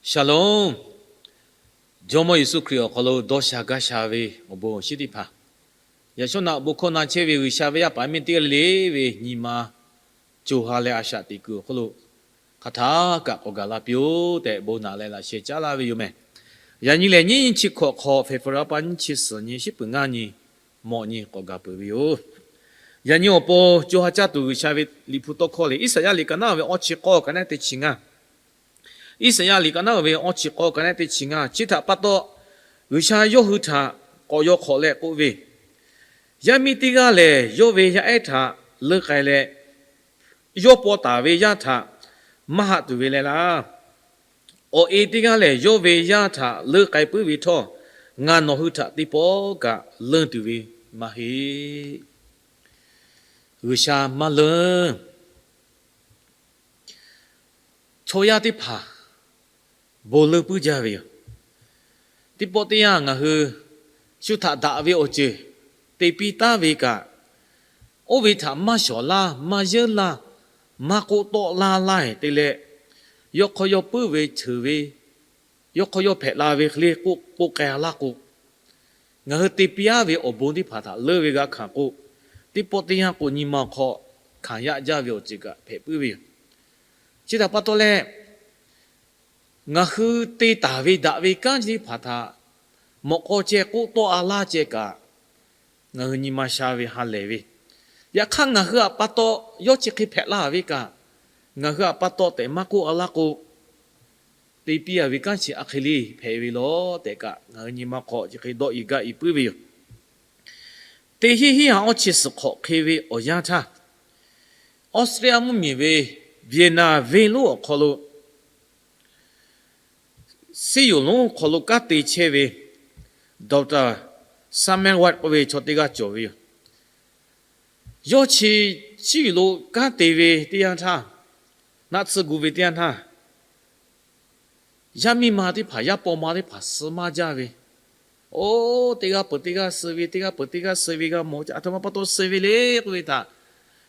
Shalom. Jawˇmawˇ Yeˍsuˆ Hkriꞈ awˬ hk'aw lo dawˇ sha gaˇ sha ve awˬ bon awˬ shinˉ teˇ hpaˍ, yaꞈ shawˉ naꞈ bon hkawˇ na chehˇ ve G'uiˬsha ve yaˇ paˍ miˇ teˇ g'aˇ le le ve nyi ma co ha leh a shaꞈ teꞈ kuiˬ awˬ hk'oˆ lo hk'aˬ htaˇ kaꞈ k'awꞈ gaˬ la piˇ-oˆ tehꞈ, bon naꞈ leh laꞈ sheh caˉ laˇ ve yoˬ mehˬ. Yaꞈ nyi lehˬ, nyiˇ chi hkawꞈ hk'awꞈ, February pa nyiˇ chi suhˍ nyi, shiˉ peuˬ ngaˇ nyi, mawꞈ nyi k'awꞈ gaˬ peuˬ ve yoˬ. Yaꞈ nyi awˬ pon co ha caˇ tuˬ G'uiˬsha ve Liꞈ hpu tawˇ hkawˇ le, Iˉsaˍyaˆ liꞈ ka naˉ ve awˬ chi k'awˇ ka naˉ teˇ chi ngaˇ. Iˉsaˍyaˆ liꞈ ka naˉ ve awˬ chi k'awˇ ka naˉ teˇ chi ngaˇ. Chi htaꞈ pa taw, G'uiˬsha yawˇ hui htaꞈ k'awꞈ yaw hk'awꞈ leh k'oˆ ve, Yaˇ miˇ teˇ g'aˇ lehˬ, yawˇ ve yaˇ ehˉ htaꞈ leuˇ k'ai leh, yawˇ paw taˍ ve yaˇ htaꞈ maˇ haꞈ tuˬ ve leh laˇ. Awˬ e teˇ g'aˇ lehˬ, yawˇ ve yaˇ htaꞈ leuˇ k'ai puiˉ ve htawˇ, ngaˬ nawˬ hui htaꞈ teˇ pawˆ kaꞈ leunˇ tuˬ ve maˇ heˆ. G'uiˬsha maˇ leunˇ. Chaw yaˇ teˇ hpaˍ bon leunˇ puiˉ jaˇ ve yoˬ. Teˇ pawˆ teˇ yanˇ ngaˬ hui shu htaꞈ daꞈ ve awˬ ceuˬ te piˇ taˉ ve kaꞈ, oˇ ve htaꞈ maˇ shawˍ laˇ, maˇ yeunˇ laˇ, maˇ k'oˆ tawˆ laˇ laˇ te leh, yawˇ hk'aw yawˇ puiˉ ve ceuˬ ve, yawˇ hk'aw yawˇ hpehꞈ la ve hk'e le k'oˆ k'oˆ k'ai laˇ k'o, ngaˬ hui te piˇ aˉ ve awˬ bon teˇ hpaˍ htaꞈ leunˇ ve g'a hkanˍ k'o, teˇ pawˆ teˇ yanˇ k'o nyi ma awˬ hk'aw hkanˍ yaꞈ jaˇ ve awˬ ceuˬ kaꞈ hpehꞈ puiˉ ve yoˬ. Chi htaꞈ pa taw leh, ngaˬ hui te taˍ ve daꞈ ve kanˉ chi teˇ hpaˍ htaꞈ mawꞈ k'aw ceh k'oˆ tawˆ a laˇ ceh kaꞈ, ngaˬ hui nyi ma sha ve ha lehˬ ve. Yaꞈ hk'aˇ, ngaˬ hui htaꞈ pa taw yawˇ chi hk'e hpehꞈ la ve kaꞈ, ngaˬ hui htaꞈ pa taw tehꞈ maˇ k'oˆ a laˇ k'o, te piˇ a ve kanˉ chi a hk'e le hpehꞈ ve law tehꞈ kaꞈ, ngaˬ hui nyi ma hk'aw chi hk'e dawˆ i gaˇ i puiˉ ve yoˬ. Teˇ hinˉ hinˉ ha awˇ chi suhˍ hk'awꞈ hk'e ve awˬ yanˇ htaˇ, Australia mvuhˇmiˬ ve Vienna venˇ lonˉ awˬ hk'aw lo Siˉ yuˬ lonˉ hk'aw lo kanˉ te chehˇ ve Doctor Samuel White k'oˆ ve chaw teˇ g'aˇ cawˬ ve yoˬ. Yawˇ chi Siˉ yuˬ lo kanˉ te ve teˇ yanˇ htaˇ, naˆ tsuhˇ gu ve teˇ yanˇ htaˇ, yaˇ miˇ ma teˇ hpaˍ, yaˇ paw ma teˇ hpaˍ suh maˇ jaˇ ve, oˇ teˇ g'aˇ peuˬ teˇ g'aˇ suh ve, teˇ g'aˇ peuˬ teˇ g'aˇ suh ve g'a mawˬ, aˬ htoꞈ ma pa taw suh ve le k'oˆ ve htaꞈ,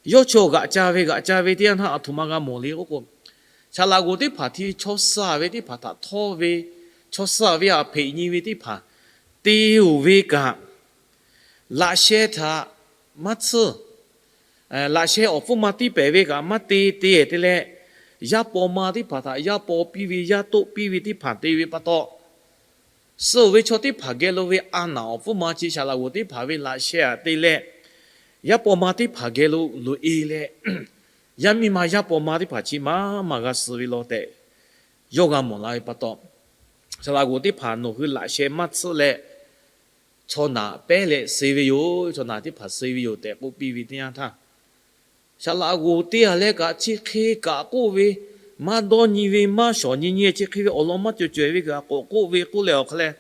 yawˇ chaw g'aꞈ ca ve g'aꞈ ca ve teˇ yanˇ htaˇ aˬ htoꞈ ma g'a mawˬ le k'oˆ k'o, saˍ laꞈ g'oˍ teˇ hpaˍ hti chaw suh ve teˇ hpaˍ htaꞈ htawˇ ve, chaw suh ve aꞈ hpeꞈ nyi ve teˇ hpaˍ te oˬ ve kaꞈ, laꞈ sheh htaꞈ maˇ tsuhˇ, laꞈ sheh awˬ hpfuhˇ ma tiˉ pehˍ ve kaꞈ maˇ te te te leh, yaˇ paw ma teˇ hpaˍ htaꞈ yaˇ paw piˇ ve, yaˇ toˆ piˇ ve teˇ hpaˍ te ve pa taw, suh oˬ ve chaw teˇ hpaˍ geh lo ve a naˍ awˬ hpfuhˇ ma chi saˍ laꞈ g'oˍ teˇ hpaˍ ve laꞈ sheh aꞈ te leh, yaˇ paw ma teˇ hpaˍ geh lo loꞈ e leh, yaˇ miˇ ma yaˇ paw ma teˇ hpaˍ chi maˇ maˇ g'a suh ve law tehꞈ, yawˇ g'a mawˬ la ve pa taw, saˍ laꞈ g'oˍ teˇ hpaˍ nawˬ hui laꞈ sheh maˇ tsuhˇ leh, chaw naˬ pehˉ leh suh ve yoˬ, chaw naˬ teˇ hpaˍ suh ve yoˬ tehꞈ k'oˆ piˇ ve teˇ yanˇ htaˇ, saˍ laꞈ g'oˍ teˇ g'aˇ leh kaꞈ chi hk'e kaꞈ k'oˆ ve, maˇ dawˇ nyi ve, maˇ shawˍ nyi nyi chi hk'e ve awˬ lawn maˇ cawˬ cawehˬ ve kaꞈ k'awꞈ k'oˆ ve k'oˆ leh awˬ hk'a leh,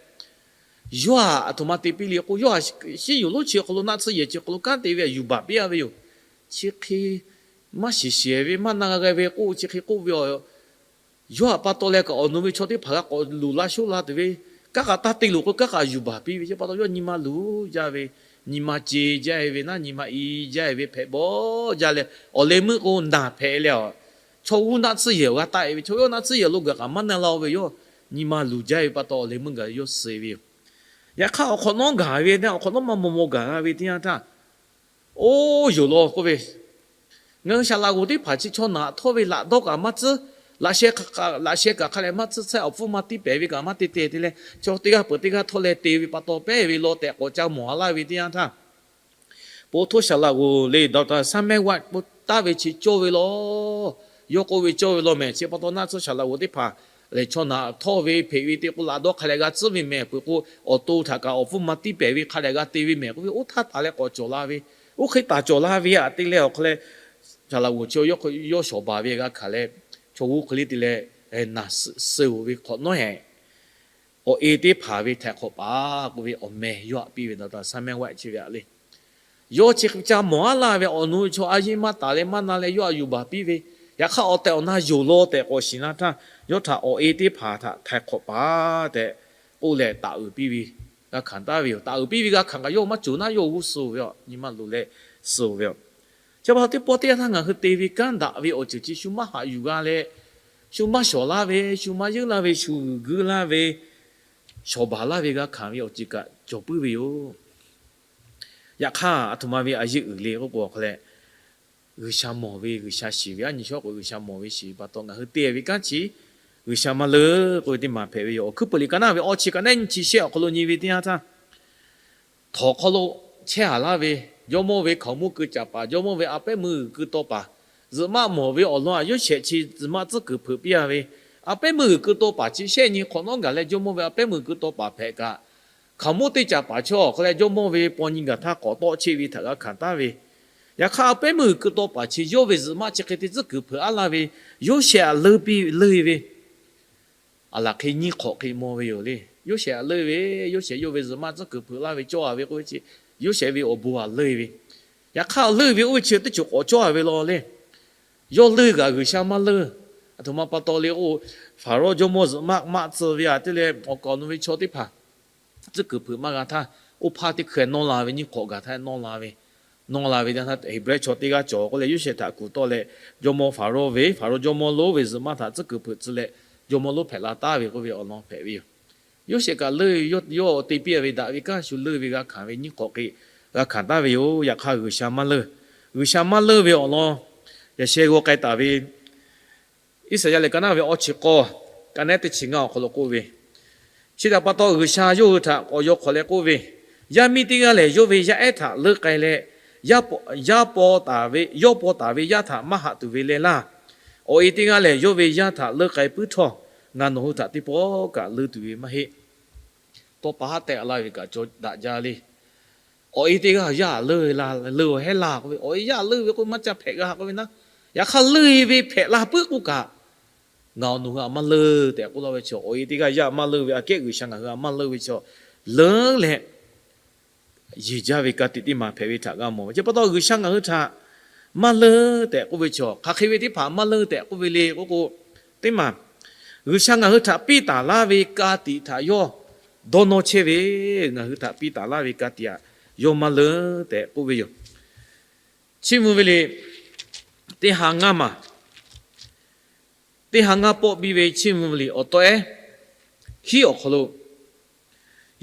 yawˇ htaꞈ aˬ htoꞈ ma te piˇ le k'o, yawˇ htaꞈ Siˉ yuˬ lonˉ chi awˬ hk'aw lo naˆ tsuhˇ yehˬ chi awˬ hk'aw lo kanˉ te ve aꞈ yuˬ baˬ piˇ a ve yoˬ. Chi hk'e maˇ shiˍ shehˍ ve, maˇ na g'a g'a ve k'oˆ chi hk'e k'oˆ ve, yawˇ htaꞈ pa taw leh kaꞈ awˬ nu ve chaw teˇ hpaˍ g'a k'awꞈ luˬ la shoˆ la tuˬ ve, kanˉ kaꞈ taˇ te loˬ k'o kanˉ kaꞈ yuˬ baˬ piˇ ve chi pa taw yawˇ nyi ma luˬ jaˇ ve, nyi ma ce jaˇ ve, naˉ nyi ma i jaˇ ve hpehꞈ bawˆ jaˇ leh, awˬ leh meuˇ k'o naˬ hpehꞈ leh, chaw g'uˇ naˆ tsuhˇ yehˬ awˬ g'a taˆ e ve, chaw yawˇ naˆ tsuhˇ yehˬ lo gaˬ kaꞈ maˇ na la-o ve, yawˇ nyi ma luˬ jaˇ ve pa taw awˬ leh meuˇ gaˬ yawˇ suh ve yoˬ. Yaꞈ hk'aˇ awˬ hk'awꞈ nawˉ gaˬ ve awˬ hk'awꞈ nawˉ maˇ maw maw gaˬ la ve teˇ yanˇ htaˇ, oˇ yoˬ law k'oˆ ve, ngaˬ hui saˍ laꞈ g'oˍ teˇ hpaˍ chi chaw naˬ htawˇ ve laꞈ dawˇ kaꞈ maˇ tsuhˇ, laꞈ sheh kaꞈ hk'a leh maˇ tsuhˇ, tsuhˇ awˬ hpfuhˇ ma tiˉ pehˍ ve kaꞈ maˇ te te te leh, chaw teˇ g'aˇ peuˬ teˇ g'aˇ htawˇ leh te ve pa taw pehˉ ve law tehꞈ k'awꞈ ca mawˬ a laˇ ve teˇ yanˇ htaˇ, po htoˇ saˍ laꞈ g'oˍ le Doctor Samuel White k'oˆ taˍ ve chi cawˇ ve law. Yawˇ k'oˆ ve cawˇ ve law mehˬ. Chi pa taw naˆ tsuhˇ saˍ laꞈ g'oˍ teˇ hpaˍ lehˬ, chaw naˬ htawˇ ve hpeꞈ ve te k'o laꞈ dawˇ hk'a leh g'a tcuhˉ ve mehˬ peuˬ k'o, awˬ to htaꞈ kaꞈ awˬ hpfuhˇ ma tiˉ pehˍ ve hk'a leh g'a te ve mehˬ k'oˆ ve, oˇ htaˇ taˍ leh k'awꞈ cawˬ la ve, oˇ hk'e taˍ cawˬ la ve aꞈ te leh awˬ hk'a leh, saˍ laꞈ g'oˍ chi yawˇ shawˍ baˬ ve g'a hkanˍ leh, chaw g'uˇ hk'e le te leh, naˬ suh oˬ ve hk'awꞈ nawˉ hehꞈ, awˬ e teˇ hpaˍ ve htaiˍ hk'awꞈ paˍ k'oˆ ve awˬ meh yawˇ htaꞈ piˇ ve Doctor Samuel White chi ve aꞈ le. Yawˇ chi ca mawˬ a laˇ ve awˬ nu ve chaw a yeˇ maˇ taˍ leh maˇ na leh yawˇ htaꞈ yuˬ baˬ piˇ ve, yaꞈ hk'aˇ awˬ tehˬ awˬ na yoˬ law tehꞈ k'awꞈ shiˍ na htaˇ, yawˇ htaꞈ awˬ e teˇ hpaˍ htaꞈ htaiˍ hk'awꞈ paˍ tehꞈ k'oˆ leh taˍ uiˍ piˇ ve g'a hkanˍ taˍ ve yoˬ. Taˍ uiˍ piˇ ve g'a hkanˍ kaꞈ yawˇ maˇ cawˬ naˉ yawˇ g'uˇ suh ve, nyi ma luˬ leh suh ve. Chi pa taw teˇ pawˆ teˇ yanˇ htaˇ ngaˬ hui te ve kanˉ daꞈ ve awˬ ceuˬ chi shu maˇ haꞈ yuˬ g'a leh, shu maˇ shawˍ laˇ ve, shu maˇ yeunˇ laˇ ve, shu g'uiˬ guiˇ laˇ ve, shawˍ baˬ laˇ ve g'a hkanˍ ve awˬ ceuˬ kaꞈ cawˬ puiˉ ve yoˬ. Yaꞈ hk'aˇ, aˬ htoꞈ ma ve a yeˇ uiˍ le k'oˆ k'o, awˬ hk'aw leh G'uiˬsha mawˬ ve, G'uiˬsha shiˍ ve, aˉ nyi shawˉ k'o G'uiˬsha mawˬ ve shiˍ ve pa taw, ngaˬ hui te ve kanˉ chi G'uiˬsha maˇ leunˇ k'oˆ ve teˇ maˬ hpehꞈ ve yoˬ. Awˬ hkuiˉ peuˬ liꞈ ka naˉ ve awˇ chi ka nehˉ nyi chi shehˆ awˬ hk'aw lo nyi ve teˇ yanˇ htaˇ, htawnˍ hk'aw lo chehˇ haˍ laˇ ve, jawˇmawˇ ve hkaoˍmonˇ keu caˍ paˍ, jawˇmawˇ ve a pehˉ meuˇ g'uiˬ keu taw paˍ, zuhꞈ maˆ mawˬ ve awˬ lawn aꞈ Yoˇsehꞈ chi zuhꞈ maˆ tcuhˉ kuiˬ hpeuꞈ piˇ a ve, a pehˉ meuˇ g'uiˬ keu taw paˍ chi shehˆ nyi hk'awꞈ nawˉ gaˬ leh jawˇmawˇ ve a pehˉ meuˇ g'uiˬ keu taw paˍ hpehꞈ kaꞈ, hkaoˍmonˇ teˇ caˍ paˍ chaw awˬ hk'aw leh jawˇmawˇ ve paw nyi gaˬ htaˇ k'awꞈ tawˆ chehˇ ve htaꞈ g'a hkanˍ taˍ ve, yaꞈ hk'aˇ a pehˉ meuˇ g'uiˬ keu taw paˍ chi yawˇ ve zuhꞈ maˆ chi hk'e te tcuhˉ kuiˬ hpeuꞈ aˉ laˇ ve, Yoˇsehꞈ aꞈ leunˇ piˇ leunˇ ve, aˬ laˬ hk'e nyiˇ hk'awꞈ hk'e maw ve yoˬ le. Yoˇsehꞈ aꞈ leunˇ ve, Yoˇsehꞈ yawˇ ve zuhꞈ maˆ tcuhˉ kuiˬ hpeuꞈ laˇ ve cawˇ a ve k'oˆ ve chi, Yoˇsehꞈ ve awˬ bon aꞈ leunˇ ve, yaꞈ hk'aˇ leunˇ ve oˇ ve chi teˇ ceuˬ k'awꞈ cawˇ a ve law le. Yawˇ leunˇ kaꞈ G'uiˬsha maˇ leunˇ. Aˬ htoꞈ ma pa taw le k'o, Faˍrawˇ jawˇmawˇ zuhꞈ maˆ maˆ tcuh ve aꞈ te leh awˬ kaˍ awˬ nu ve chaw teˇ hpaˍ tcuhˉ kuiˬ hpeuꞈ maˇ g'a htaˇ, oˇ hpaˇ teˇ hkui nawˇ la ve, nyiˇ hk'awꞈ gaˬ htaˇ nawˇ la ve, nawˇ la ve teˇ htaˇ Heˍbrehˇ chaw teˇ g'aˇ cawˬ k'oˆ leh Yoˇsehꞈ htaꞈ kuˬ tawˆ leh, jawˇmawˇ Faˍrawˇ ve, Faˍrawˇ jawˇmawˇ lonˉ ve zuhꞈ maˆ htaꞈ tcuhˉ kuiˬ hpeuꞈ tcuh leh, jawˇmawˇ lonˉ hpehꞈ la taˍ ve k'oˆ ve awˬ lawn hpehꞈ ve yoˬ. Yoˇsehꞈ kaꞈ leunˇ, yawˇ te piˇ ve daꞈ ve kanˉ shu leunˇ ve g'a hkanˍ ve nyiˇ hk'awꞈ hk'e g'a hkanˍ taˍ ve yoˬ. Yaꞈ hk'aˇ G'uiˬsha maˇ leunˇ. G'uiˬsha maˇ leunˇ ve awˬ lawn yaꞈ sheh g'aw k'ai taˍ ve Iˉsaˍyaˆ lehˬ ka naˉ ve awˇ chi k'awˇ, ka nehˉ teˇ chi ngaˇ awˬ hk'aw lo k'oˆ ve, chi htaꞈ pa taw G'uiˬsha yawˇ hui htaꞈ k'awꞈ yaw hk'awꞈ leh k'oˆ ve, Yaˇ miˇ teˇ g'aˇ lehˬ yawˇ ve yaˇ ehˉ htaꞈ leunˇ k'ai leh, yaˇ paw taˍ ve, yawˇ paw taˍ ve yaˇ htaꞈ maˇ haꞈ tuˬ ve leh laˇ. Awˬ e teˇ g'aˇ lehˬ yawˇ ve yaˇ htaꞈ leunˇ k'ai puiˉ htawˇ, ngaˬ nawˬ hui htaꞈ teˇ pawˆ kaꞈ leunˇ tuˬ ve maˇ heˆ. Tawˇ pa haˉ tehꞈ laˇ ve kaꞈ cawˬ daꞈ jaˇ le. Awˬ e teˇ g'aˇ yaˇ leunˇ la, leunˇ awˬ hehˉ la k'oˆ ve, awˬ e yaˇ leunˇ ve k'oˆ maˇ ca hpehꞈ g'a k'oˆ ve naˉ, yaꞈ hk'aˇ leunˇ ve hpehꞈ la puiˉ k'oˆ kaꞈ, ngaˬ awˬ nawˬ hui aꞈ maˇ leunˇ tehꞈ k'oˆ laˇ ve chaw, awˬ e teˇ g'aˇ yaˇ maˇ leunˇ ve aꞈ kehˉ G'uiˬsha ngaˬ hui aꞈ maˇ leunˇ ve chaw, leunˉ leh yeˬ jaˇ ve ka tiꞈ teˇ maˬ hpehꞈ ve htaꞈ g'a mawˬ ve. Chi pa taw G'uiˬsha ngaˬ hui htaꞈ maˇ leunˇ tehꞈ k'oˆ ve chaw, hk'aˬ hk'e ve teˇ hpaˍ maˇ leunˇ tehꞈ k'oˆ ve le k'oˆ k'o, teˇ maˬ G'uiˬsha ngaˬ hui htaꞈ piˇ taˍ laˇ ve ka tiꞈ htaꞈ yawˇ dawˇ nawˇ chehˇ ve, ngaˬ hui htaꞈ piˇ taˍ laˇ ve ka tiꞈ aꞈ yawˇ maˇ leunˇ tehꞈ k'oˆ ve yoˬ. Chiˇ mvuh ve le, teˇ ha ngaˇ maˬ, teˇ ha ngaˇ pawˆ biˇ ve chiˇ mvuh ve le awˬ tawˆ ehˉ hiˉ awˬ hk'aw lo,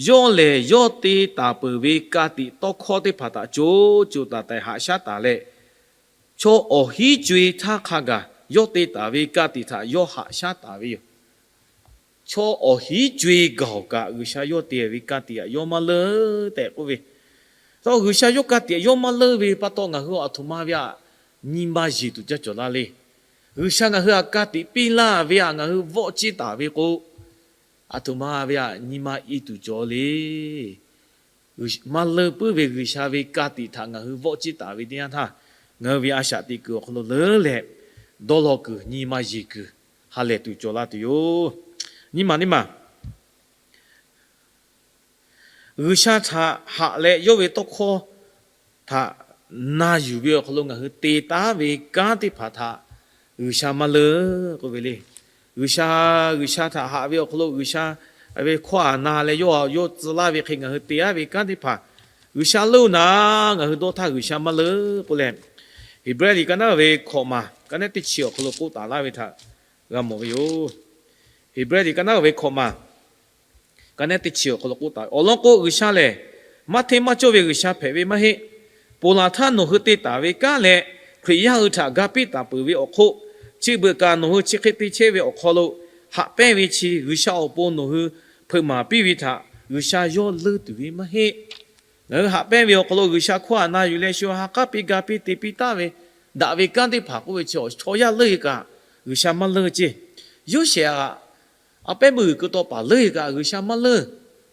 yawˇ lehˬ yawˇ te taˍ peuˬ ve ka tiꞈ tawˇ hkawˇ teˇ hpaˍ htaꞈ co co taiˍ taiˍ haꞈ shaˉ taˍ leh, chaw awˬ hinˉ co-e htaˇ hk'a gaˬ yawˇ te taˍ ve ka tiꞈ htaꞈ yawˇ haꞈ shaˉ taˍ ve yoˬ. Chaw awˬ hinˉ co-e gaˬ awˬ kaꞈ G'uiˬsha yawˇ te ve ka tiꞈ aꞈ yawˇ maˇ leunˇ tehꞈ k'oˆ ve, taw G'uiˬsha yawˇ ka tiꞈ aꞈ yawˇ maˇ leunˇ ve pa taw ngaˬ hui aˬ htoꞈ ma ve aꞈ nyi ma yeˬ tuˬ ca cawˬ la le. G'uiˬsha ngaˬ hui aꞈ ka tiꞈ piˇ laˇ ve aꞈ ngaˬ hui vawˆ ciˇ taˍ ve k'o, aˬ htoꞈ ma ve aꞈ nyi ma i tuˬ cawˬ le. Maˇ leunˇ puiˉ ve G'uiˬsha ve ka tiꞈ htaꞈ ngaˬ hui vawˆ ciˇ taˍ ve teˇ yanˇ htaˇ, ngaˬ hui ve a shaꞈ teꞈ kuiˬ awˬ hk'aw lo leunˉ leh, dawˇ law kuiˬ, nyi ma yeˬ kuiˬ ha lehˬ tuˬ cawˬ la tuˬ yoˬ. Nyi maˬ teˇ maˬ, G'uiˬsha htaꞈ haꞈ leh yawˇ ve tawˇ hkawˇ htaꞈ na yuˬ ve awˬ hk'aw lo ngaˬ hui te taˉ ve kanˉ teˇ hpaˍ htaꞈ G'uiˬsha maˇ leunˇ k'oˆ ve le. G'uiˬsha, G'uiˬsha htaꞈ haꞈ ve awˬ hk'aw lo G'uiˬsha ve hkawˇ aꞈ na leh yawˇ yawˇ tcuh laˇ ve hk'e ngaˬ hui te aˉ ve kanˉ teˇ hpaˍ G'uiˬsha leunˇ naˉ, ngaˬ hui dawˇ htaˇ G'uiˬsha maˇ leunˇ k'oˆ leh, Heˍbrehˇ liꞈ ka naˉ ve hkawꞈ maˬ ka nehˉ teˇ chi awˬ hk'aw lo k'oˆ taˍ laˇ ve htaꞈ g'a mawˬ ve yoˬ. Heˍbrehˇ liꞈ ka naˉ ve hkawꞈ maˬ ka nehˉ teˇ chi awˬ hk'aw lo k'oˆ taˍ ve, awˬ lawn k'o G'uiˬsha lehˬ maˇ hteˇ maˇ cawˇ ve G'uiˬsha hpehꞈ ve maˇ heˆ. Ponˬ laˬ htaˇ nawˬ hui te taˍ ve kanˉ leh Hkriꞈ yaˇ hui htaꞈ ga piˇ taˍ peuˬ ve awˬ hk'oˆ, chi beuꞈ kaꞈ nawˬ hui chi hk'e te chehˇ ve awˬ hk'aw lo haꞈ pehnˇ ve chi G'uiˬsha awˬ pon nawˬ hui hpeuꞈ maˍ piˇ ve htaꞈ G'uiˬsha yawˇ leunˇ tuˬ ve maˇ heˆ. Ngaˬ hui haꞈ pehnˇ ve awˬ hk'aw lo G'uiˬsha hkawˇ aꞈ na yuˬ leh shu ha k'aˉ piˇ ga piˇ te piˇ taˍ ve daꞈ ve kanˉ teˇ hpaˍ k'oˆ ve chi chaw yaˇ leunˇ kaꞈ G'uiˬsha maˇ leunˇ ceˇ. Yoˇsehꞈ aꞈ a pehˉ meuˇ g'uiˬ keu taw paˍ leunˇ kaꞈ G'uiˬsha maˇ leunˇ.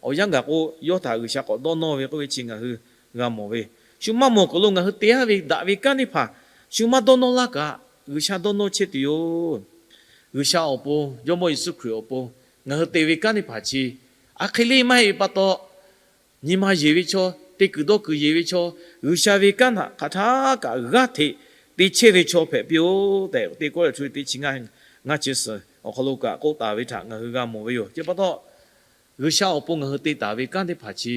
Awˬ yanˇ gaˬ k'o yawˇ htaꞈ G'uiˬsha k'awꞈ dawˇ nawˇ ve k'oˆ ve chi ngaˬ hui g'a mawˬ ve. Shu maˇ mawˬ kuiˬ lo ngaˬ hui te aˉ ve daꞈ ve kanˉ teˇ hpaˍ shu maˇ dawˇ nawˇ laˇ kaꞈ G'uiˬsha dawˇ nawˇ chehˇ tuˬ yoˬ. G'uiˬsha awˬ pon, Jawˇmawˇ Yeˍsuˆ Hkriꞈ awˬ pon ngaˬ hui te ve kanˉ teˇ hpaˍ chi a hk'e le maˇ heˆ ve pa taw, nyi ma yeˬ ve chaw, te kuiˬ dawˇ kuiˬ yeˬ ve chaw, G'uiˬsha ve kanˉ htaꞈ hk'aˬ htaˇ kaꞈ g'aˇ hteꞈ te chehˇ ve chaw hpehꞈ piˇ-oˆ tehꞈ, Teˇ Kawˇrenˍhtuˆ teˇ chi ngaˇ, ngaˇ chi suhˍ awˬ hk'aw lo kaꞈ k'oˆ taˍ ve htaꞈ ngaˬ hui g'a mawˬ ve yoˬ. Chi pa taw, G'uiˬsha awˬ pon ngaˬ hui te taˍ ve kanˉ teˇ hpaˍ chi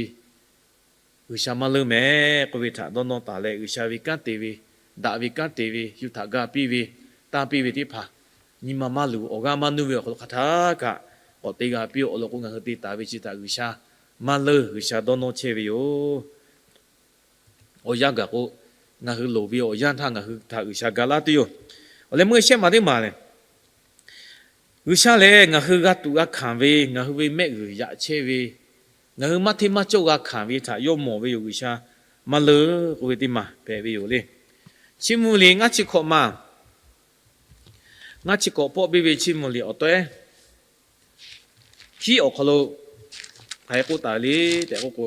G'uiˬsha maˇ leunˇ mehˍ k'oˆ ve htaꞈ dawˇ nawˇ taˍ leh, G'uiˬsha ve kanˉ te ve, daꞈ ve kanˉ te ve, shu htaꞈ ga piˇ ve, tanˇ piˇ ve teˇ hpaˍ nyi ma maˇ luˬ, awˬ g'aˇ maˇ nuˇ ve awˬ hk'aw lo hk'aˬ htaˇ kaꞈ k'awꞈ te g'a piˇ-oˆ. Awˬ lawn k'o, ngaˬ hui te taˍ ve chi htaꞈ G'uiˬsha maˇ leunˇ, G'uiˬsha dawˇ nawˇ chehˇ ve yoˬ. Awˬ yanˇ gaˬ k'o, ngaˬ hui loˍ ve awˬ yanˇ htaˇ ngaˬ hui htaꞈ G'uiˬsha ga laˇ tuˬ yoˬ. Awˬ leh meuˇ shehˆ maˬ teˇ maˬ lehˬ, G'uiˬsha lehˬ ngaˬ hui g'a tuꞈ g'a hkanˍ ve, ngaˬ hui ve mehˆ g'uiˬ yaꞈ chehˇ ve, ngaˬ hui maˇ hteˇ maˇ cawˇ g'a hkanˍ ve htaꞈ yawˇ mawˬ ve yoˬ. G'uiˬsha maˇ leunˇ k'oˆ ve teˇ maˬ hpehꞈ ve yoˬ le. Chiˇ mvuh liꞈ ngaˇ chi hkawꞈ maˬ, ngaˇ chi hkawꞈ pawˆ biˇ ve Chiˇ mvuh liꞈ awˬ tawehˉ hkiˉ awˬ hk'aw lo hk'aˬ hk'e k'oˆ taˍ le tehꞈ k'oˆ k'o,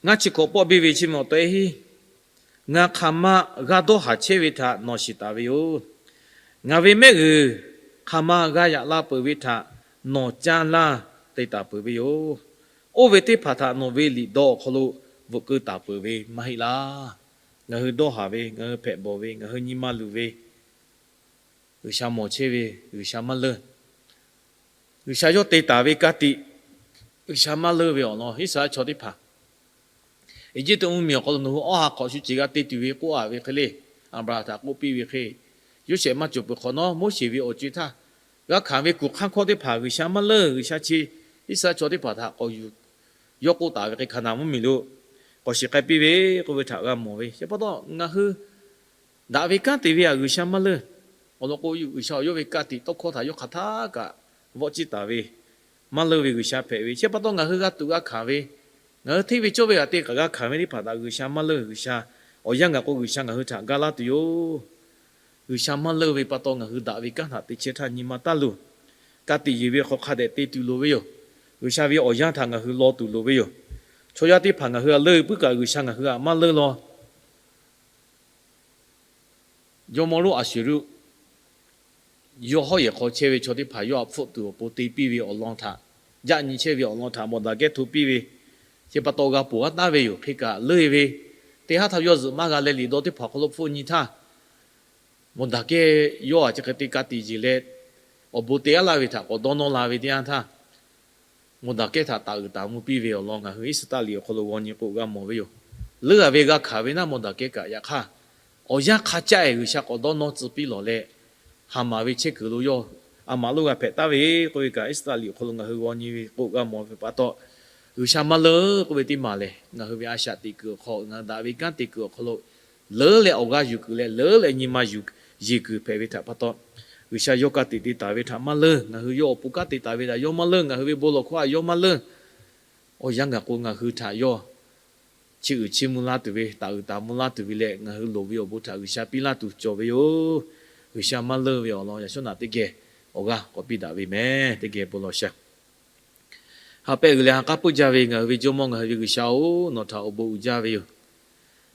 ngaˇ chi hkawꞈ pawˆ biˇ ve Chiˇ mvuh awˬ tawehˉ hiˉ, ngaˬ hk'aˬ ma g'a dawˇ haˍ chehˇ ve htaꞈ nawˬ shiˍ taˍ ve yoˬ. Ngaˬ ve mehˆ g'uiˬ hk'aˬ ma g'a yaꞈ la peuˬ ve htaꞈ nawˬ caˇ laˇ te taˍ peuˬ ve yoˬ. Oˇ ve teˇ hpaˍ htaꞈ nawˬ ve liꞈ dawˇ awˬ hk'aw lo bvuhꞈ keu taˍ peuˬ ve maˇ heˆ laˇ. Ngaˬ hui dawˇ haˍ ve, ngaˬ hui hpehꞈ bawˬ ve, ngaˬ hui nyi ma luˬ ve, G'uiˬsha mawˬ chehˇ ve, G'uiˬsha maˇ leunˇ. G'uiˬsha yawˇ te taˍ ve ka tiꞈ, G'uiˬsha maˇ leunˇ ve awˬ lawn Iˉsaˍreˍlaˆ chaw teˇ hpaˍ Eˇjiˇtuꞈ mvuhˇmiˬ awˬ hk'aw lo nawˬ hui awˇ ha hk'awꞈ shu ceˬ g'a te tuˬ ve k'oˆ a ve hk'e le, Aˍbraˍhanˍ htaꞈ k'oˆ piˇ ve hk'e, Yoˇsehꞈ maˇ cawˬ peuˬ hk'awꞈ nawˉ, Moˉseˍ ve awˬ co-e htaˇ g'a hkanˍ ve kuˬ hk'aˇ hkawˇ teˇ hpaˍ G'uiˬsha maˇ leunˇ. G'uiˬsha chi Iˉsaˍreˍlaˆ chaw teˇ hpaˍ htaꞈ k'awꞈ yuˬ yawˇ k'oˆ taˍ ve hk'e, Hkaˍnanˍ mvuhˇmiˬ lo k'awꞈ shiˍ k'ai piˇ ve k'oˆ ve htaꞈ g'a mawˬ ve. Chi pa taw ngaˬ hui daꞈ ve kanˉ te ve htaꞈ G'uiˬsha maˇ leunˇ. Awˬ lawn k'o, G'uiˬsha awˬ yawˇ ve ka tiꞈ tawˇ hkawˇ htaꞈ yawˇ hk'aˬ htaˇ kaꞈ vawˆ ciˇ taˍ ve, maˇ leunˇ ve G'uiˬsha hpehꞈ ve. Chi pa taw ngaˬ hui g'a tuꞈ g'a hkanˍ ve, ngaˬ hui hteˇ ve cawˇ ve htaꞈ te kaꞈ g'a hkanˍ ve teˇ hpaˍ htaꞈ G'uiˬsha maˇ leunˇ. G'uiˬsha awˬ yanˇ gaˬ k'o, G'uiˬsha ngaˬ hui htaꞈ ga laˇ tuˬ yoˬ. G'uiˬsha maˇ leunˇ ve pa taw ngaˬ hui daꞈ ve kanˉ htaꞈ te chehˇ htaˇ nyi ma taˇ luˬ. Ka tiꞈ yeˬ ve hk'aw hk'a dehꞈ te tuˬ loˍ ve yoˬ. G'uiˬsha ve awˬ yanˇ htaꞈ ngaˬ hui law tuˬ loˍ ve yoˬ. Chaw yaˇ teˇ hpaˍ ngaˬ hui htaꞈ leunˇ puiˉ kaꞈ G'uiˬsha ngaˬ hui htaꞈ maˇ leunˇ law. Jawˇmawˇ lonˉ Aˍsuˍruˆ yawˇ hawˉ yehˬ hk'aw chehˇ ve chaw teˇ hpaˍ yawˇ htaꞈ hpfuhˆ tuˬ awˬ pon te piˇ ve awˬ lawn htaꞈ, jaˆ nyi chehˇ ve awˬ lawn htaꞈ Mawˬdaˍkehˇ hto piˇ ve, chi pa taw g'a ponˬ haˉ taˍ ve yoˬ. Hk'e kaꞈ leuˇ ve teˇ haˉ htaˇ yawˇ zuhꞈ maˇ g'a leh liꞈ dawˇ teˇ hpaˍ awˬ hk'aw lo hpfuhˆ nyi htaˇ, Mawˬdaˍkehˇ yawˇ htaꞈ chi hk'e te ka tiꞈ yeˬ leh awˬ bon te aˉ laˇ ve htaꞈ k'awꞈ dawˇ nawˇ la ve teˇ yanˇ htaˇ, Mawˬdaˍkehˇ htaꞈ taˍ uiˍ taˍ mvuh piˇ ve awˬ lawn ngaˬ hui Iˉsaˍreˍlaˆ liꞈ awˬ hk'aw lo g'aw nyi k'o g'a mawˬ ve yoˬ. Leuˇ a ve g'a hkanˍ ve naˉ Mawˬdaˍkehˇ kaꞈ yaꞈ hk'aˇ, awˬ yanˇ hk'a caˆ-e G'uiˬsha k'awꞈ dawˇ nawˇ tcuh piˇ lawˬ leh, Haˍmaˍ ve chehˇ kuiˬ lo yawˇ a maꞈ lonˉ g'a hpehꞈ taˍ ve k'oˆ ve kaꞈ, Iˉsaˍreˍlaˆ liꞈ awˬ hk'aw lo ngaˬ hui g'aw nyi ve k'o g'a mawˬ ve pa taw, G'uiˬsha maˇ leunˇ k'oˆ ve teˇ maˬ lehˬ, ngaˬ hui ve a shaꞈ teꞈ kuiˬ awˬ hk'aw, ngaˬ hui daꞈ ve kanˉ te kuiˬ awˬ hk'aw lo leuˉ leh awˬ g'aˇ yuˬ kuiˬ leh leuˉ leh nyi ma yuˬ yeˬ kuiˬ hpehꞈ ve htaꞈ pa taw, G'uiˬsha yawˇ ka tiꞈ te taˍ ve htaꞈ maˇ leunˇ. Ngaˬ hui yawˇ awˬ pon kanˉ te taˍ ve htaꞈ yawˇ maˇ leunˇ. Ngaˬ hui ve bon lawˬ hkawˇ htaꞈ yawˇ maˇ leunˇ. Awˬ yanˇ gaˬ k'o, ngaˬ hui htaꞈ yawˇ chi uiˍ chi mvuh laˇ tuˬ ve, taˍ uiˍ taˍ mvuh laˇ tuˬ ve leh, ngaˬ hui loˍ ve awˬ bon htaꞈ G'uiˬsha piˇ laˇ tuˬ cawˬ ve yoˬ. G'uiˬsha maˇ leunˇ ve awˬ lawn yaꞈ shawˉ naꞈ teˇ geh awˬ g'aˇ k'awꞈ piˇ daꞈ ve mehˍ. Teˇ geh bon lawˬ shaˍ. Ha pehˇ g'uiˬ leh ha k'aˉ puiˉ jaˇ ve ngaˬ hui ve Jawˇmawˇ, ngaˬ hui ve G'uiˬsha-oˬ, nawˬ htaꞈ awˬ bon uiˍ jaˇ ve yoˬ.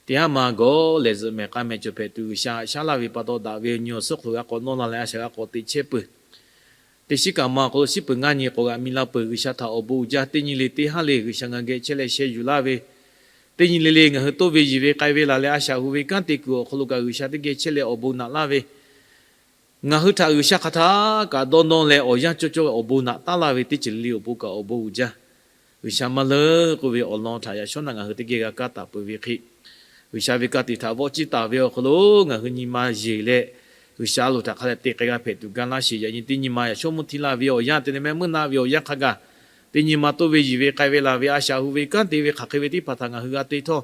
Teˇ haˉ ma gawˬ lehˬ zuhꞈ mehˍ k'a mehˍ cawˬ hpehꞈ tuˬ G'uiˬsha haꞈ shaˉ laˇ ve pa taw, daꞈ ve awˬ nyi awˬ suhˉ hk'aw lo g'a k'awꞈ nawˇ la leh a shaꞈ g'a k'awꞈ te chehˇ peuˬ. Teˇ shiˉ kaꞈ ma awˬ hk'aw lo shiˉ peuˬ ngaˇ nyi k'awꞈ g'aꞈ mi la peuˬ. G'uiˬsha htaꞈ awˬ bon uiˍ jaˇ. Teˇ nyi le teˇ haˉ le G'uiˬsha ngaˬ geh chehˇ leh sheh yuˬ laˇ ve, teˇ nyi le le ngaˬ hui toˇ ve yiˬ ve k'ai ve laˬ leh a shaꞈ hu ve kanˉ te kuiˬ awˬ hk'aw lo kaꞈ G'uiˬsha teˇ geh chehˇ leh awˬ bon naꞈ laˇ ve, ngaˬ hui htaꞈ G'uiˬsha hk'aˬ htaˇ kaꞈ dawˇ nawˇ leh awˬ yanˇ cawˇ cawˇ awˬ bon naꞈ taˉ laˇ ve teˇ ceuˬ le le awˬ pon kaꞈ awˬ bon uiˍ jaˇ. G'uiˬsha maˇ leunˇ k'oˆ ve awˬ lawn htaꞈ yaꞈ shawˉ naꞈ ngaˬ hui teˇ geh g'a kaˇ taˍ peuˬ ve hk'e, G'uiˬsha ve ka tiꞈ htaꞈ vawˆ ciˇ taˍ ve awˬ hk'aw lo ngaˬ hui nyi ma yeˬ leh, G'uiˬsha a loˍ htaꞈ hk'a dehꞈ te k'ai g'a hpehꞈ tuˬ ga laˇ sheˍ. Yaꞈ nyi teˇ nyi ma yaꞈ shawˉ mvuhˇ hti laˇ ve awˬ yanˇ te leh mehˆ meuˇ naˆ ve awˬ yanˇ hk'a gaˬ, teˇ nyi ma toˇ ve yiˬ ve k'ai ve laˬ ve a shaꞈ hu ve kanˉ te ve hk'aˬ hk'e ve teˇ hpaˍ htaꞈ ngaˬ hui g'a te htawˇ,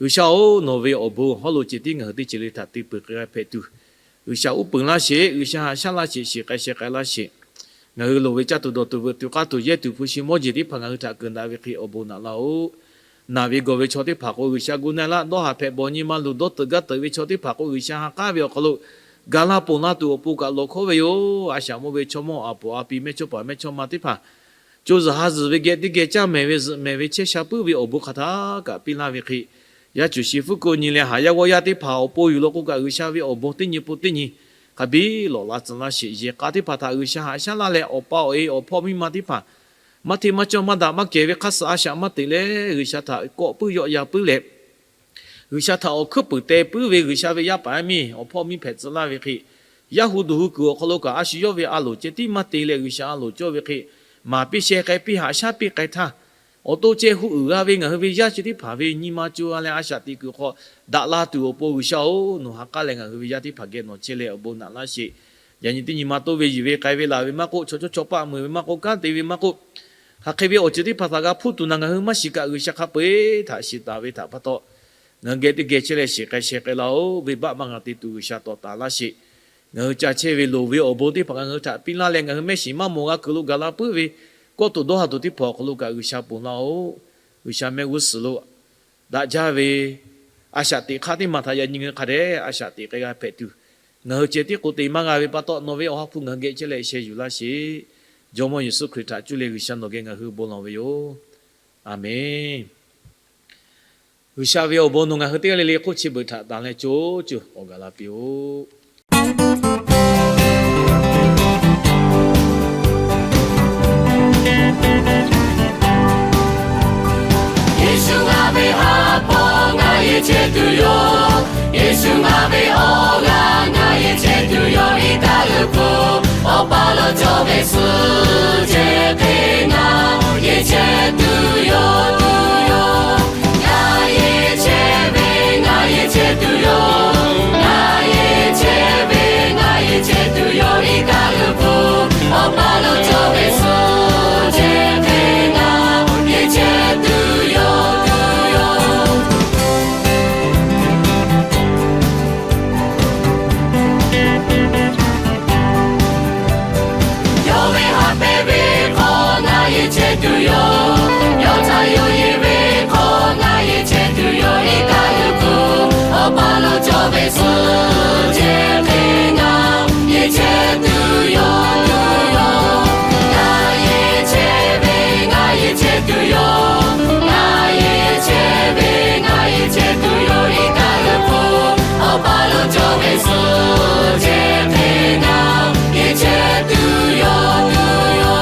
G'uiˬsha-oˬ, nawˬ ve awˬ bon hawˉ lo ceh tiˉ ngaˬ hui teˇ ceuˬ le htaꞈ te peuˬ k'ai g'a hpehꞈ tuˬ, G'uiˬsha uˉ peunˍ laˇ sheˍ. G'uiˬsha haꞈ shaˉ laˇ sheˍ. Shiˍ k'ai sheh k'ai laˇ sheˍ. Ngaˬ hui loˍ ve caˇ tuˬ dawˬ tuˬ veuꞈ tuˬ k'aˇ tuˬ yehˇ tuˬ hpu shi mawˇ jeˬ teˇ hpaˍ ngaˬ hui htaꞈ keunˍ daꞈ ve hk'e awˬ bon naꞈ laˇ-oˆ. Naˬ ve gawˬ ve chaw teˇ hpaˍ k'o G'uiˬsha gu na-e laˇ, dawˇ haˍ hpehꞈ bawˬ nyi ma luˬ dawˇ teuꞈ gaˇ teuꞈ ve chaw teˇ hpaˍ k'o G'uiˬsha ha k'aˉ ve awˬ hk'aw lo ga laˇ ponˬ laˇ tuˬ awˬ pon kaꞈ lawˬ hkawˉ ve yoˬ. A shaꞈ mawˇ ve chaw mawˇ a poˍ a pi mehˇchawˇpaˍ mehˇchawˇma teˇ hpaˍ co zuhˬ ha zuhˬ ve geh teˇ geh caˇ mehˍ ve zuhꞈ mehˍ ve chehˇ sha puiˉ ve awˬ bon hk'aˬ htaˇ kaꞈ piˇ laˇ ve hk'e, yaˇ cuˬ shi fuˉ ko nyi leh haꞈ yaˇ g'awˇ yaˇ teˇ hpaˍ awˬ pon yuˬ law k'o kaꞈ G'uiˬsha ve awˬ bon teˇ nyi pon teˇ nyi hk'a biˇ lawꞈ la tcuh laˇ sheˍ. Yehˬ k'a teˇ hpaˍ htaꞈ G'uiˬsha haꞈ shaˉ laˇ leh, awˬ pa awˬ e awˬ hpawˇ miˇ ma teˇ hpaˍ maˇ hteˇ maˇ cawˇ maˇ daꞈ maˇ kehˬ ve hk'aˇ suh a shaꞈ maˇ teꞈ leh, G'uiˬsha htaꞈ kawˆ puiˉ yawˆ yan puiˉ leh, G'uiˬsha htaꞈ awˬ hkuiˉ puiˍ teh puiˉ ve G'uiˬsha ve yaˇ paˍ yaˇ miˇ awˬ hpawˇ miˇ hpehꞈ tcuh laˇ ve hk'e, yaˇ hu duˬ hu kuiˬ awˬ hk'aw lo kaꞈ a shu yawˇ ve a loˍ ceh tiˉ maˇ te leh G'uiˬsha a loˍ cawˇ ve hk'e, maˍ piˇ sheh k'ai piˇ haꞈ shaˉ piˇ k'ai htaˇ, Awˬ to ceh hu uiˍ g'a ve ngaˬ hui ve yaˇ chi teˇ hpaˍ ve nyi ma co g'a leh a shaꞈ teꞈ kuiˬ hk'aw daꞈ la tuˬ awˬ pon G'uiˬsha-oˬ, nawˬ ha k'aˉ leh ngaˬ hui ve yaˇ teˇ hpaˍ geh nawˬ chehˇ leh awˬ bon naꞈ laˇ sheˍ. Yaꞈ nyi teˇ nyi ma toˇ ve yuˬ ve k'ai ve laˬ ve maˇ k'oˆ, chaw chawˇ chaw paˆ mui ve maˇ k'oˆ, kanˉ te ve maˇ k'oˆ, hk'aˬ hk'e ve awˬ ceuˬ teˇ hpaˍ htaꞈ g'a hpuˇ tuˬ naˬ ngaˬ hui maˇ shiˍ kaꞈ G'uiˬsha hk'a peu-eˬ htaꞈ shiˍ taˍ ve htaꞈ pa taw, ngaˬ hui geh teˇ geh chehˇ leh shiˍ k'ai sheh k'ai laˇ-oˬ. Venˇbaˆ maˇ g'a te tuˬ G'uiˬsha tawˍ taˍ laˇ sheˍ. Ngaˬ hui ca chehˇ ve loˍ ve awˬ bon teˇ hpaˍ kaꞈ ngaˬ hui htaꞈ piˇ laˇ leh ngaˬ hui mehˆ shiˍ maˇ mawˬ g'a kuiˬ lo gaˬ la puiˉ ve kawˇ tuˬ dawˇ ha tuˬ teˇ hpaˍ awˬ hk'aw lo kaꞈ G'uiˬsha ponˬ laˇ-oˬ. G'uiˬsha mehˆ g'uˇ suhˍ lo daꞈ jaˇ ve a shaꞈ teꞈ hk'aˇ teˇ maˬ htaꞈ yaꞈ nyi ngaˬ hui hk'a dehꞈ a shaꞈ teꞈ k'ai g'a hpehꞈ tuˬ, ngaˬ hui ceh tiˉ k'o te maˇ g'a ve pa taw, nawˬ ve Awˬ ha hpu ngaˬ hui geh chehˇ leh sheh yuˬ laˇ sheˍ. Jawˇmawˇ Yeˍsuˆ Hkriꞈ htaꞈ cuˇ leh G'uiˬsha nawˬ geh ngaˬ hui bon lawˬ ve yoˬ. A menˬ. G'uiˬsha ve awˬ bon nawˬ ngaˬ hui teˇ g'aˇ le le hk'oˆ chi beuꞈ htaꞈ tanˬ leh co cuˬ k'awꞈ gaˬ la piˇ-oˆ. Yeˍsuˆ ngaˬ ve ha hpawˇ ngaˬ yehˬ chehˇ tuˬ yoˬ. Yeˍsuˆ ngaˬ ve awˬ g'aˇ ngaˬ yehˬ chehˇ tuˬ yoˬ. Iˉ kaˆ leuˉ hpu awˬ pa lo cawˬ ve suhˉ jehˬ hk'e ngaˬ yehˬ chehˇ tuˬ yoˬ. Ngaˬ yehˬ chehˇ ve, ngaˬ yehˬ chehˇ tuˬ yoˬ. Ngaˬ yehˬ chehˇ ve, ngaˬ yehˬ chehˇ tuˬ yoˬ. Iˉ kaˆ leuˉ hpu awˬ pa lo cawˬ ve suhˉ jehˬ hk'e ngaˬ yehˬ chehˇ tuˬ yoˬ, tuˬ yoˬ. Yawˇ ve ha hpehꞈ ve hk'aw ngaˬ yehˬ chehˇ tuˬ yoˬ. Yawˇ htaꞈ yawˇ yehˬ ve hk'aw ngaˬ yehˬ chehˇ tuˬ yoˬ. Iˉ kaˆ leuˉ hpu awˬ pa lo cawˬ ve suhˉ jehˬ hk'e ngaˬ yehˬ chehˇ tuˬ yoˬ, tuˬ yoˬ. Ngaˬ yehˬ chehˇ ve, ngaˬ yehˬ chehˇ tuˬ yoˬ. Ngaˬ yehˬ chehˇ ve, ngaˬ yehˬ chehˇ tuˬ yoˬ. Iˉ kaˆ leuˉ hpu awˬ pa lo cawˬ ve suhˉ jehˬ hk'e ngaˬ yehˬ chehˇ tuˬ yoˬ, tuˬ yoˬ.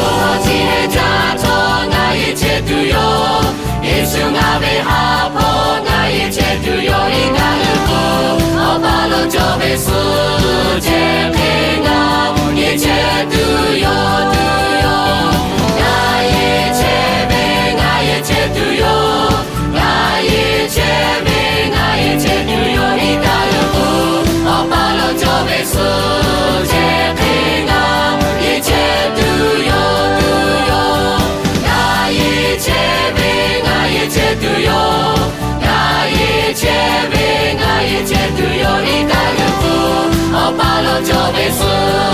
Awˬ ha chi heh jaˇ htawˇ ngaˬ yehˬ chehˇ tuˬ yoˬ. Yeˍsuˆ ngaˬ ve ha hpawˇ ngaˬ yehˬ chehˇ tuˬ yoˬ. Iˉ kaˆ leuˉ hpu awˬ pa lo cawˬ ve suhˉ jehˬ hk'e ngaˬ yehˬ chehˇ tuˬ yoˬ, tuˬ yoˬ. Ngaˬ yehˬ chehˇ ve, ngaˬ yehˬ chehˇ tuˬ yoˬ. Ngaˬ yehˬ chehˇ ve, ngaˬ yehˬ chehˇ tuˬ yoˬ. Iˉ kaˆ leuˉ hpu awˬ pa lo cawˬ ve suhˉ jehˬ hk'e ngaˬ yehˬ chehˇ tuˬ yoˬ, tuˬ yoˬ. Ngaˬ yehˬ chehˇ ve, ngaˬ yehˬ chehˇ tuˬ yoˬ. Ngaˬ yehˬ chehˇ ve, ngaˬ yehˬ chehˇ tuˬ yoˬ. Iˉ kaˆ leuˉ hpu awˬ pa lo cawˬ ve suhˉ